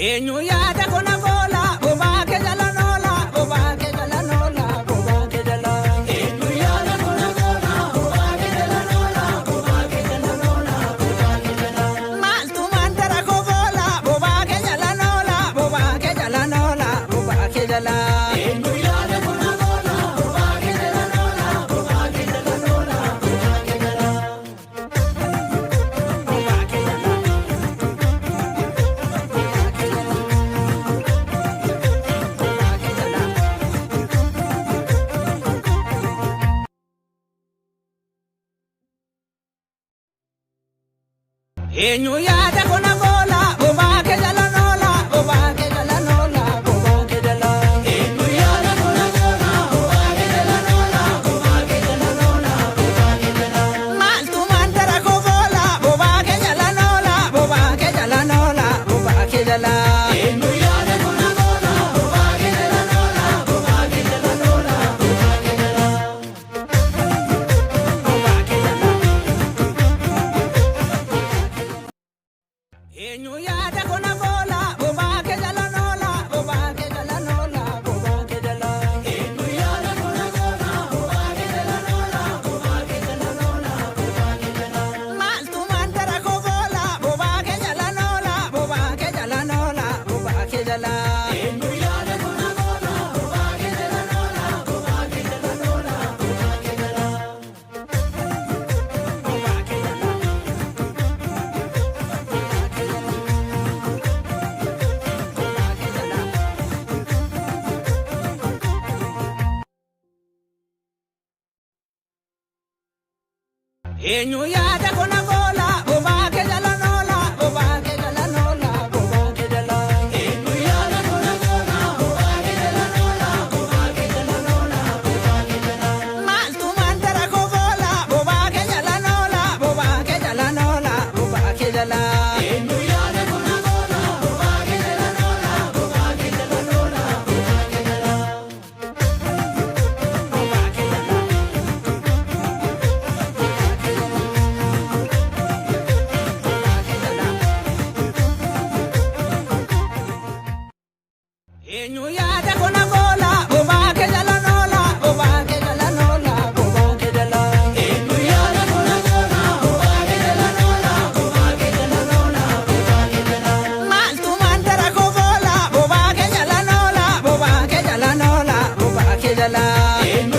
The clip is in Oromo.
Eenyu yaada kona goola bobaa kee jala noola bobaa kee jala noola bobaa kee jala. Eenyu yaada kona goola bobaa kee jala noola bobaa kee jala noola bobaa kee jala. Maaltu mandara koo goola bobaa kee jala noola bobaa kee jala noola bobaa kee jala. Eenyu yaada kona goola bobaa kee jala noola bobaa kee jala noola bobaa kee jala. Bobaa kee jala. Bobaa kee jala. Bobaa kee jala. Eenyu yaada kona goola bobaa kee jala noola bobaa kee jala noola bobaa kee jala. Eenyu yaada kona goola bobaa kee jala noola bobaa kee jala noola bobaa kee jala. Maaltu mandara koo goola bobaa kee jala noola bobaa kee jala noola bobaa kee jala. Eenyu yaada kona goola bobaa kee jala noola bobaa kee jala noola bobaa kee jala. Bobaa kee jala. Eenyu yaada kona goola bobaa kee jala noola bobaa kee jala noola bobaa kee jala. Eenyu yaada kona goola bobaa kee jala noola bobaa kee jala noola bobaa kee jala. Maaltu mandara koo goola bobaa kee jala noola bobaa kee jala noola bobaa kee jala. Eenyu yaada kona goola bobaa kee jala noola bobaa kee jala noola bobaa kee jala. Bobaa kee jala. Bobaa kee jala. Bobaa kee jala. Eenyu yaada kona goola bobaa kee jala noola bobaa kee jala noola bobaa kee jala. Eenyu yaada kona goola bobaa kee jala noola bobaa kee jala noola bobaa kee jala. Maaltu mandara koo goola bobaa kee jala noola bobaa kee jala noola bobaa kee jala. Eenyu yaada kona goola bobaa kee jala noola bobaa kee jala noola bobaa kee jala. Bobaa kee jala. Bobaa kee jala. Bobaa kee jala. Eenyu yaada kona goola bobaa kee jala noola bobaa kee jala noola bobaa kee jala. Eenyu yaada kona goola bobaa kee jala noola bobaa kee jala noola bobaa kee jala. Maaltu mandara koo goola bobaa kee jala noola bobaa kee jala noola bobaa kee jala. Eenyu